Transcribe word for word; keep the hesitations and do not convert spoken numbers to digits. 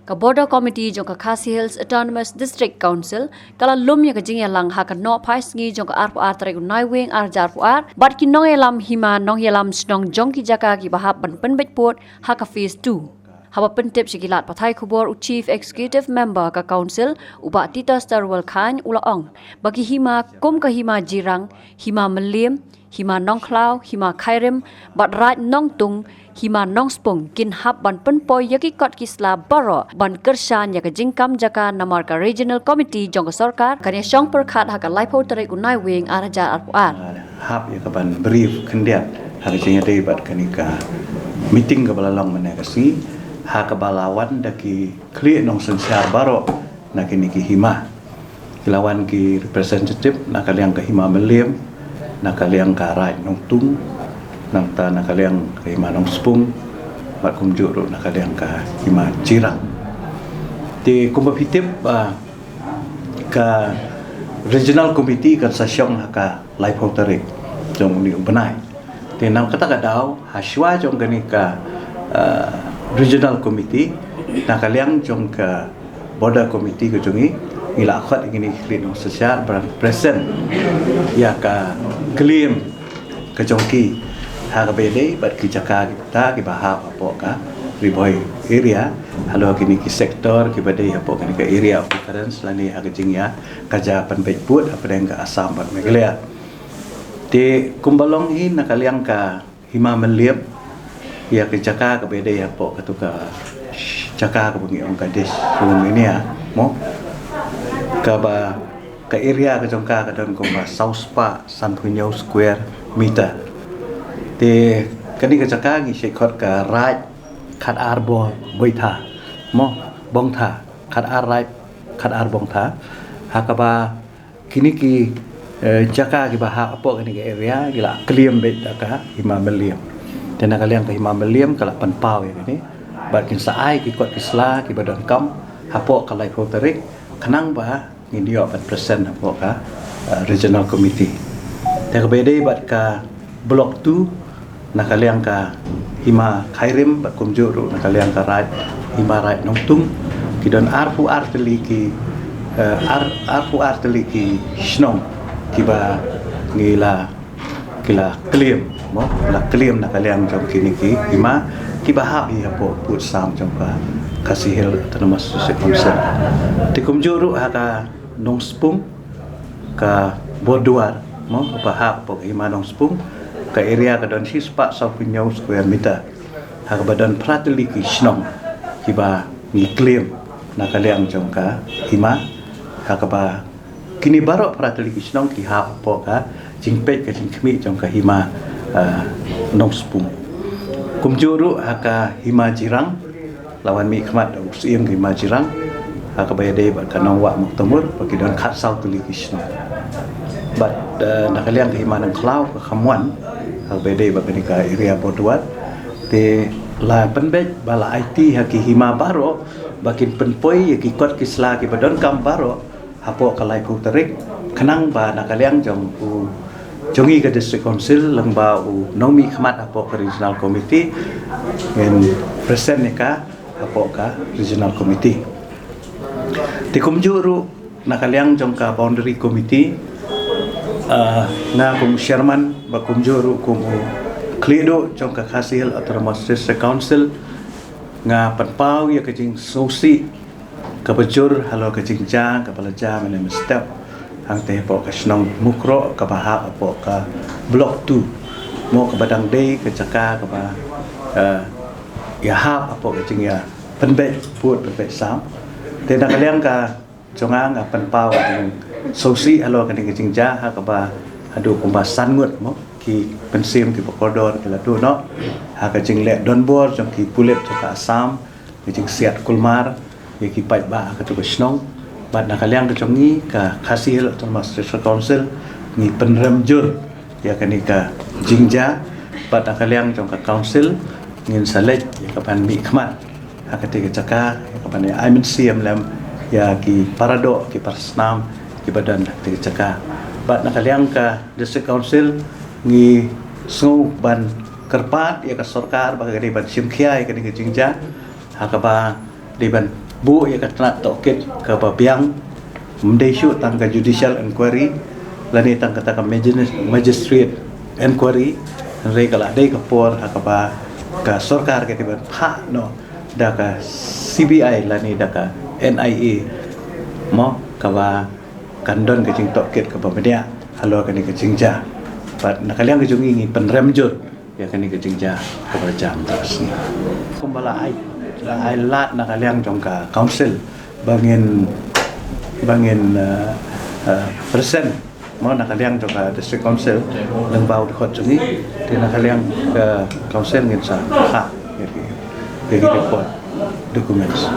Ka Border Committee jong ka Khasi Hills Autonomous District Council ka la lum ïa ka jingïalang ha ka Nohphai Sngi jong ka arphew ar tarik u Naiwieng arhajar arphew ar bad ki nongïalam hima nongïalam shnong jong ki jaka kiba hap ban pynbeit pud ha ka Phase two. Haba pyntip sha ki lad pathai khubor u Chief Executive Member ka Council u Bah Titus Darwell Chyne u la ong ba ki hima kum ka Hima Jirang, Hima Mylliem, Hima Nongkhlaw, Hima Khyrim bad Raid Nongtung, Hima Nongspung kin hap ban pynpoi ïa ki kot ki sla baroh ban kyrshan ïa ka jingkam jaka namar ka Regional Committee jong ka sorkar kan ïashong pyrkhat ha ka laiphew tarik u Naiwieng arhajar arphew ar. Hap ïa ka ban brief khyndiat ha ka jingïadei bad kane ka meeting kaba la long mynne ka sngi, ha kaba la wan da ki khlieh nongsynshar baroh na kine ki hima. Ki la wan ki representative na ka liang ka Hima Mylliem, na ka liang ka Raid Nongtung, nangta na ka liang ka Hima Nongspung bad kumjuh ruh na ka liang ka Hima Jirang. Te kumba phi tip ba ka Regional Committee kan sa shong ha ka laiphew tarik jong une u bnai. Te na kata ka daw, ha shuwa jong kane ka, uh, Regional Committee, na ka liang jong ka Border Committee ka jong ngi, ngi la khot ïa kine ki khlieh nongsynshar ban present ïa ka claim ka jong ki ha kaba ïadei bad ki jaka kita kiba hap hapoh ka Ri Bhoi area, halor kine ki sector kiba dei hapoh kane ka area of difference lane ha ka jingïakajia pynbeit pud hapdeng ka Assam bad Meghalaya. Te kumba long hi na ka liang ka Hima Mylliem, ïa ka jaka kaba ïadei hapoh katu ka jaka kaba ngi ong ka District Area mo, kaba ka area ka jong ka ka don kumba saw spah sanphew hynñiew square meter. Te kane ka jaka ngi shait khot ka Raid Khatar Boi-, Boitha mo, Bongtha, Khatar Raid Khatar Bongtha, ha kaba kine ki, eh, jaka kiba hap hapoh kane ka area ki la claim beit da ka Hima Mylliem. Te na ka liang ka Hima Mylliem ka la pynpaw ïa kane bad kin sa ai ki kot ki sla kiba donkam hapoh ka laiphew tarik khnang ba ngin ïoh ban present hapoh ka, eh, Regional Committee. Te kaba ïadei bad ka Block two, na ka liang ka Hima Khyrim bad kumjuh ruh na ka liang ka Raid, Hima Raid Nongtung, ki don arphew ar tylli ki, eh, ar, arphew ar tylli ki shnong kiba ngi la, ki la claim mo, la claim na ka liang jong kine ki hima kiba hap hi hapoh pud sam jong ka Khasi Hills Autonomous District Council. Te kumjuh ruh ha ka Nongspung, ka Borduar mo, ba hap hapoh ka Hima Nongspung, ka area ka don shi spah sawphew hynñiew square meter, ha kaba don phra tylli ki shnong kiba ngi claim na ka liang jong ka hima, ha kaba kine baroh phra tylli ki shnong ki hap hapoh ka jingpeit ka jingkhmih jong ka Hima, ah, Nongspung. Kumjuh ruh ha ka Hima Jirang, la wan mihkhmat da u Syiem ka Hima Jirang ha kaba ïadei bad ka Nongwah Muktamur, ba ki don khatsaw tylli ki shnong. Bad, eh, na ka liang ka Hima Nongkhlaw ka Khamwan, ha kaba ïadei bad kane ka area Borduar, te la pynbeit ba la aiti ha ki hima baroh ba kin pynpoi ïa ki kot ki sla kiba donkam baroh hapoh ka laiphew tarik, khnang ba na ka liang jong u, jong ngi ka District Council lyngba u nongmihkhmat hapoh ka Regional Committee ngin present ïa ka hapoh ka Regional Committee. Te kumjuh ruh na ka liang jong ka Boundary Committee, ah, nga kum u Chairman bad kumjuh ruh kum u khlieh duh jong ka Khasi Hills Autonomous District Council, nga pynpaw ïa ka jingsngewsih kaba jur halor ka jingjia kaba la jia mynne mynstep hangtei hapoh ka shnong Mukroh kaba hap hapoh ka Block two mo, kaba dang dei ka jaka kaba, eh, ïahap hapoh ka jingïapynbeit pud pynbeit sam. Te na ka liang ka jong nga, nga pynpaw ka jingsngewsih halor kane ka jingjia ha kaba haduh kumba san ngut mo ki mynsiem kiba kordor ki la duh noh ha ka jingleh donbor jong ki pulit jong ka Assam, ka jingsiat kulmar ïa ki paidbah ha katu ka shnong. Bad na ka liang ka jong ngi ka Khasi Hills Autonomous District Council ngi pynrem jur ïa kane ka jingjia, bad na ka liang jong ka Council ngin sa leit ïa ka ban mihkhmat ha katei ka jaka, ïa ka ban ai mynsiem lem ïa ki paradoh ki parasnam kiba don ha katei ka jaka. Bad na ka liang ka District Council ngi sngew ban kyrpad ïa ka sorkar ba ka dei ban shim khia ïa kane ka jingjia ha kaba dei ban Buh ïa ka tnat tohkit kaba biang, ym dei shuh tang ka judicial inquiry lane tang kata ka magis- magistrate inquiry, hynrei ka la dei ka por ha kaba ka sorkar ka dei ban phah noh da ka C B I lane da ka N I A, mo, kaba kan don ka jingtohkit kaba bniah halor kane ka jingjia. Bad na ka liang ka jong ngi, ngi pynrem jur ïa kane ka jingjia kaba la jia mynta ka sngi. Kumba la ai, la ai lad na ka liang jong ka council ba ngin, ba ngin, uh, uh, present, mo, na ka liang jong ka district council lyngba u dkhot jong ngi, te na ka liang ka council ngin sa phah ïa ki, ïa ki report documents.